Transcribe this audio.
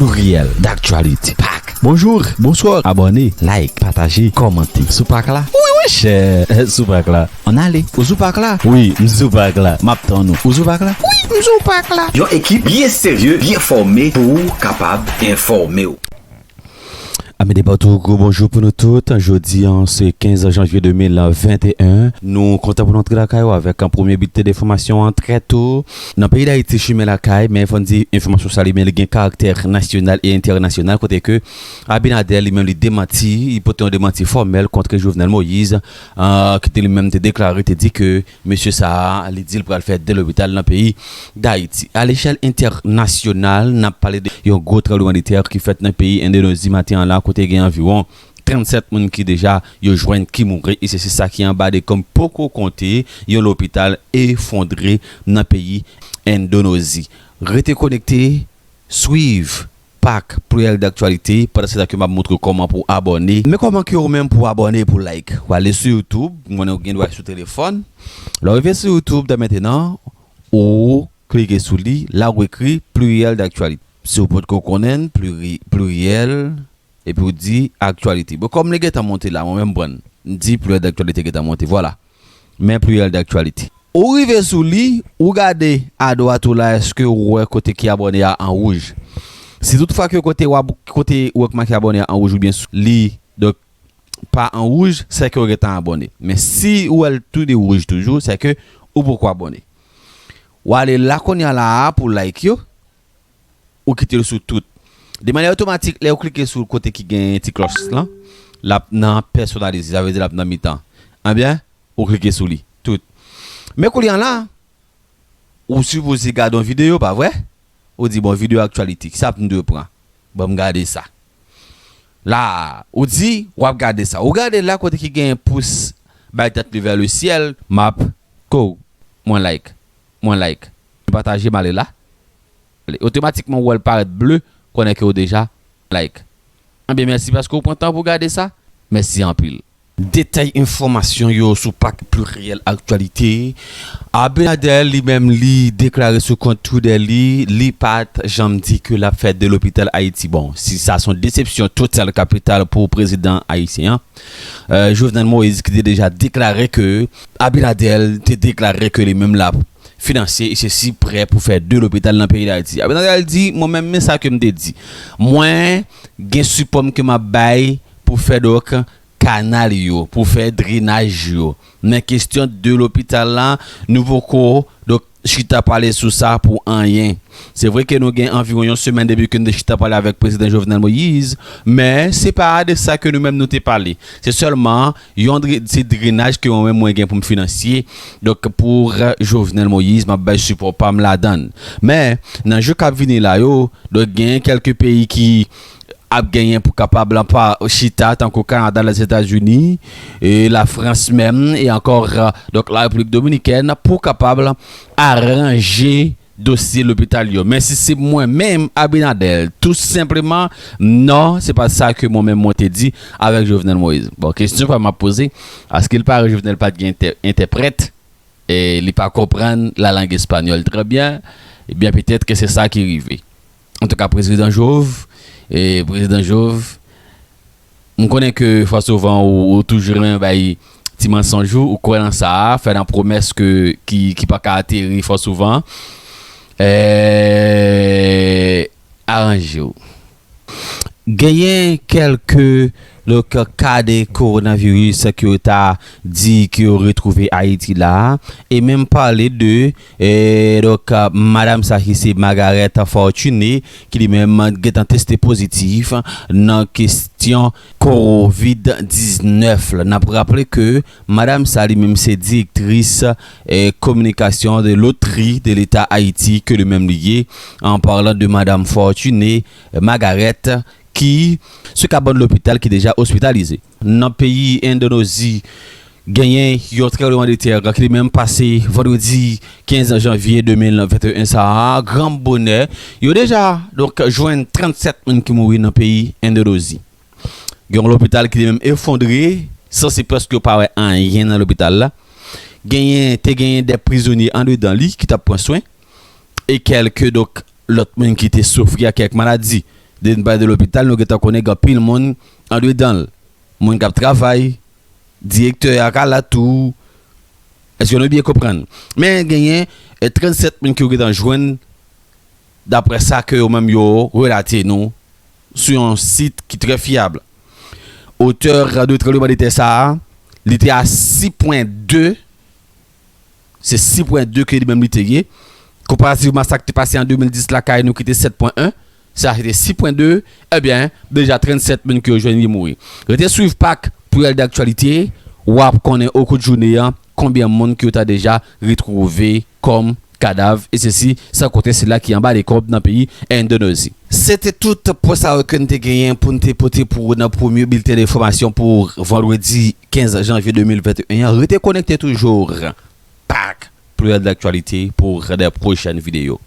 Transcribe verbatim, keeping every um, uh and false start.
Pluriel d'actualité. Pak. Bonjou, bonswa, abòne, like, pataje, kòmante. Sou Pak la? Wi, wi, chè, sou Pak la. Ann ale. Ou sou Pak la? Wi, m sou Pak la. M ap tann ou. Ou sou Pak la? Wi, m sou Pak la. Yon ekip byen serye, byen fòme pou ou kapab enfòme w. Ami de patou, gwo bonjou pou nou tout. Jodi a, se kenz janvye de mil venteyen. Nou kontan pou nou antre lakay ou avèk an premye biten de enfòmasyon an trè to. Nan peyi Dayiti, chimen lakay, men fò n di enfòmasyon sa li men li gen karaktè nasyonal e entènasyonal, kote ke Abinader li menm li demanti, li pote yon demanti fòmèl kont Jovenel Moïse, ah, ki te li menm te deklare, te di ke mesye sa a, li di l pral fè de lopital nan peyi Dayiti. A lechèl entènasyonal, n ap pale de yon gwo tranblemanntè ki fèt nan peyi Endonozi maten an la, kote gen anviwon trannsèt moun ki deja yo jwenn ki mouri, e se, se sa ki anba dekonm poko konte, yon lopital efondre nan peyi Endonozi. Rete konekte, swiv Pak Pluriel d'actualité, pandan se tan ke m ap montre w kòman pou w abòne. Men kòman ke ou menm pou w abòne, pou w like. W ale sou YouTube, m konnen ou gen dwa sou telefòn. Lè w rive sou YouTube, dè mentenan, ou klike sou li, la ou ekri Pluriel d'actualité. Si w potko konnen l, pluri-, Pluriel, epi w di aktyalite. Bon, kòm li gentan monte la, mwen menm m pran l. M di Pluriel d'actualité gentan monte, vwala. Men Pluriel d'actualité. Ou rive sou li, ou gade adwat ou la, èske ou wè kote ki abòne a an wouj? Si toutfwa ke kote w ap, kote ou wè k make abòne a an wouj oubyen sou li, donk, pa an wouj, se ke ou gentan abòne. Men si ou wè l tou de wouj toujou, se ke ou poko abòne. W ale la kounye a la a pou like yo, ou kite l sou tout. De manyè otomatik, lè ou klike sou kote ki gen ti klòch lan, l ap nan pèsonalize, sa vle di l ap nan mitan. Ebyen, ou klike sou li, tout. Men kounye a la, ou sipoze gade yon videyo, pa vre? Ou di, bon, videyo aktyalite, kisa m dwe pran? Ban m gade sa. La, ou di, w ap gade sa. Ou gade la kote ki gen pous bay tèt li vè le syèl, m ap, ko, mwen like, mwen like. Pataje m ale la. Otomatikman, ou wè l parèt ble, konnen ke w deja like. Ebyen, mèsi paske w pran tan pou w gade sa. Mèsi anpil. Detay enfòmasyon yo sou Pak Pluriel Aktyalite. Abinader li menm li deklare sou kont Twitter li, li pa t janm di ke l ap fè de lopital Ayiti. Bon, si sa se yon desepsyon total kapital pou prezidan ayisyen an, euh, Jovenel Moïse ki te deja deklare ke Abinader te deklare ke li menm l ap finanse e sesi prè pou fè de lopital nan peyi Dayiti. Abinader di, mwen menm, men sa ke m te di. Mwen gen sipò m ke m ap bay pou fè donk kanal yo, pou fè drenaj yo. Men kesyon de lopital la, nou poko, donk, chita pale sou sa pou anyen. Se vre ke nou gen anviwon yon semèn depi ke n te chita pale avèk prezidan Jovenel Moïse, men se pa de sa ke nou menm nou te pale. Se sèlman yon dre-, ti drenaj ke mwen menm mwen gen pou m finansye. Donk, pou Jovenel Moïse, m ap bay sipò pa m ladan l. Men, nan jou k ap vini la yo, donk, gen kèlke peyi ki ap genyen pou kapab pa chita, tankou Kanada, Lèzetazini, e Lafrans menm, e ankò, donk, la Repiblik Dominikèn, pou kapab aranje dosye lopital yo. Men si se mwen menm, Abinader, tou senpleman, non, se pa sa ke mwen menm mwen te di avèk Jovenel Moïse. Bon, kesyon pa m ap poze, èske l pare Jovenel pa t gen entè-, entèprèt, e li pa konprann lalang espanyòl trè byen, ebyen, petèt ke se sa ki rive. Antouka, prezidan Jov, e prezidan Jov, m konnen ke fwa souvan ou, ou toujou renmen bay ti mansonj ou, ou kwè nan sa, fè nan pwomès ke, ki, ki pa ka ateri fwa souvan. E, aranje w. Genyen kèlke, donk, ka de kowonaviris ke yo ta di ke yo retwouve Ayiti la, e menm pale de, e, donk, madanm sa ki se Margareth Fortuné, ki li menm gentan teste pozitif nan kesyon kovid diznèf la. N ap raple ke madanm sa li menm se direktris, e, kominikasyon de lotri de Leta Ayiti ke li menm li ye, an palan de madanm Fortuné Margareth, ki se ka bann lopital ki deja ospitalize. Nan peyi Endonozi, genyen yon tranblemanntè ki li menm pase vandredi kenz janvye de mil venteyen sa a, gran bonè, yo deja, donk, jwenn trannsèt moun ki mouri nan peyi Endonozi. Gen yon lopital ki li menm efondre, sanse prèske yo pa wè anyen nan lopital la. Genyen, te genyen de prizonye andedan li ki t ap pran swen. E kèlke, donk, lòt moun ki te soufri ak kèk maladi. Depi n pale de lopital, nou gentan konnen gen anpil moun andedan l. Moun k ap travay, direktè a ka la tou. Èske nou byen konprann? Men genyen, eh, trannsèt moun ki yo gentan jwenn, daprè sa ke yo menm yo relate nou sou yon sit ki trè fyab. Otè de tranbleman de tè sa a, li te a sis pwen de. Se sis pwen de ke li menm li te ye. Konparativman sa k te pase an de mil dis lakay nou ki te sèt pwen en, sa se te sis pwen de, ebyen, deja trannsèt moun ke yo jwenn li mouri. Rete swiv pak Pluriel d'Actualité, w ap konnen okou jounen an konbyen moun ke yo ta deja retwouve kòm kadav, e sesi san konte sila ki anba dekòb nan peyi Endonezi. Se te tout pou sa yo ke n te genyen pou n te pote pou ou nan premye bilten enfòmasyon pou vandredi kenz janvye de mil venteyen an. Rete konekte toujou. Pak Pluriel d'Actualité pou de pwochèn videyo.